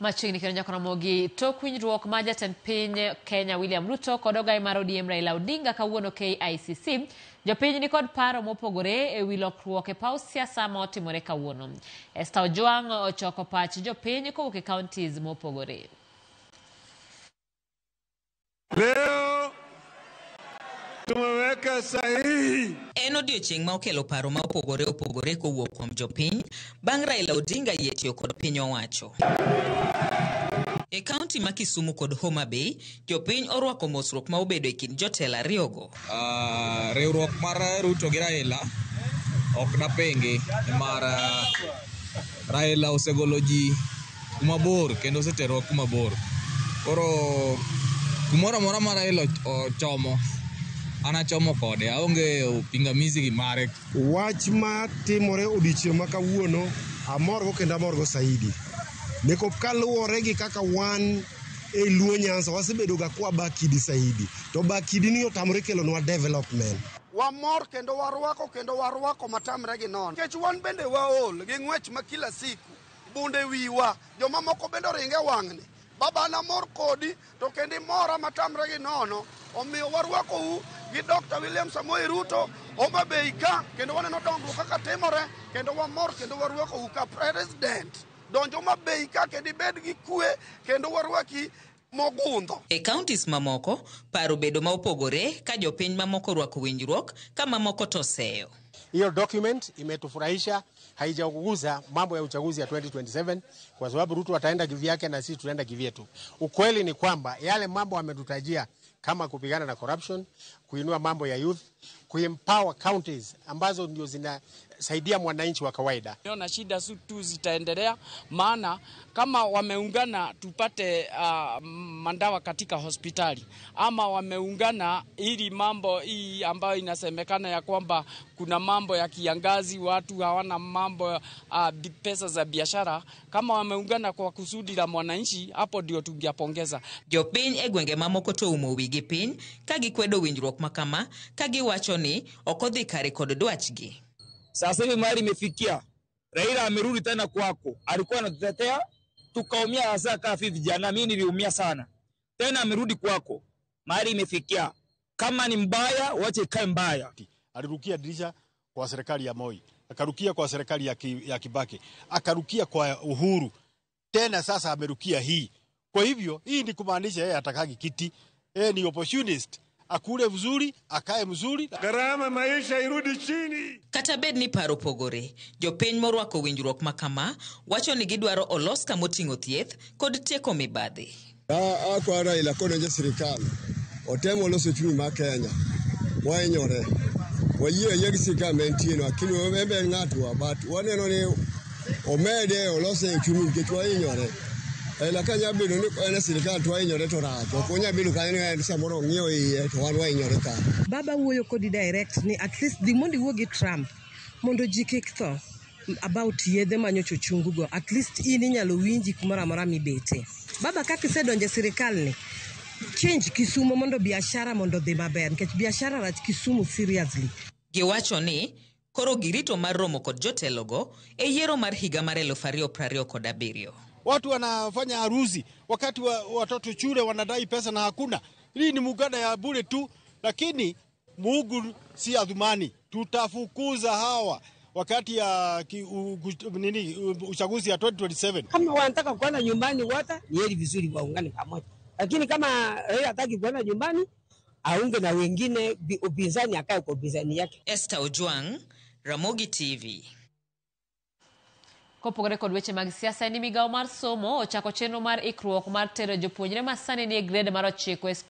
Machiegni kendo nyaka Ramogi tok winjruok ma jatend piny Kenya William Ruto kod ogai mar ODM Raila Odinga kawuono KICC, jopiny nikod paro mopogore e wi lokruok e paw siasa ma otimore kawuono. Esther Ojwang' ochoko pach jopiny kowuok e counties mopogore. Leo tumeweka sahihi. En odiochieng' ma okelo paro ma opogore opogore kowuok kuom jopiny bang' Raila Odinga yie tiyo kod piny owacho. E kaunti ma Kisumu kod Homa Bay, jopiny orwako mosruok ma obedo e kind jotelo ariyogo. Riwruok mar Ruto gi Raila ok napingi nimar Raila osegolo ji kuma bor kendo oseterowa kuma bor. Koro kumoro amora ma Raila ochomo, an achomo kode, aonge pingamizi gi mare. Wach ma timore odiochieng' ma kawuono amorgo kendo amorgo saidi. Nikop kaluwore gi kaka wan e Luo Nyanza wasebedo ga kwa ba kidi saidi. To ba kidi ni otamore kelonwa development. Wamor kendo warwako matamre gi nono. Nikech wan bende waol gi ng'wech ma kila siku. Bunde wiwa, joma moko bende oringe wang'ni. Baba namor kodi to kendo imora matamre gi nono. Omiyo warwakou gi Dr. William Samoei Ruto Homa Bay ka kendo waneno dongruok kaka timore kendo wamor kendo warwakou ka president. Donj Homa Bay ka kendo ibed gi kwe kendo warwaki mogundho. E counties mamoko, paro bedo ma opogore ka jopiny mamoko orwako winjruok ka mamoko to oseyo. Hiyo document imetufurahisha, haijagusa mambo ya uchaguzi ya 2027 kwa sababu Ruto ataenda kivyake na sisi tutaenda kivyetu. Ukweli ni kwamba yale mambo ametutajia kama kupigana na corruption, kuinua mambo ya youth, kuempower counties ambazo ndio zinasaidia mwananchi wa kawaida. Na shida tu zitaendelea, maana kama wameungana tupate mandawa katika hospitali, ama wameungana ili mambo hii ambayo inasemekana ya kwamba kuna mambo ya kiangazi, watu hawana mambo pesa za biashara, kama wameungana kwa kusudi la mwananchi, hapo ndio tungepongeza. Jopiny e gwenge mamoko to oumo wigi piny ka gikwedo winjruok ma kama ka giwacho ni ok odhi kare kod dwachgi. Sasa hivi mahali imefikia, Raila amerudi tena kwako, alikuwa anatutetea tukaumia, hasa kama vijana, mimi niliumia sana. Tena amerudi kwako, mahali imefikia, kama ni mbaya wache ikae mbaya. Alirukia dirisha kwa serikali ya Moi, akarukia kwa serikali ya Kibaki, akarukia kwa Uhuru, tena sasa amerukia hii. Kwa hivyo hii ni kumaanisha yeye atakagi kiti, yeye ni opportunist. Akule vizuri, akae mzuri. Gharama maisha irudi chini. Kata bed ni paro pogore, jopiny morwako winjruok ma kama wacho ni gidwaro olos kamoting'o thieth kod tieko mibadhi. Akwa Raila kodonjo e sirikal, otemo loso uchumi mar Kenya. Wahinyore. Wayie ayie gi sirikal ma entie no, lakini en be en ng'atwa, but waneno ni omede olose uchumi nikech wahinyore. Raila ka nyalo bedo ni en e sirikal to wahinyore to rach. Ok onyal bedo kanyo ni en samoro ong'iyo iye to wan wahinyore ka. Baba wuoyo kodi direct ni at least dhi mondo iwuo gi Trump mondo ji kik tho about yedhe manyocha ochung go. At least in inyalo winji kumoro amora mibete. Baba kaka isedonjo e sirikal ni, change Kisumo mondo biashara mondo odhi maber nikech biashara rach Kisumu seriously. Giwacho ni koro girito mar romo kod jotelogo e yiero mar higa mar 2027. Watu wanafanya harusi wakati watoto shule wanadai pesa na hakuna. Hii ni muganda ya bure tu, lakini Mungu si adhumani. Tutafukuza hawa wakati ya uchaguzi ya 2027. Kama wanataka kwenda nyumbani wote ni heri vizuri waungane pamoja, lakini kama Raila hataki kwenda nyumbani aunge na wengine, upinzani akae kwa upinzani yake. Esther Ojwang, Ramogi TV. Kopogore kod weche mag siasa, ni migawo mar somo ochako chenro mar ikruok mar tero jopuonjre ma sani nie grade mar 9 e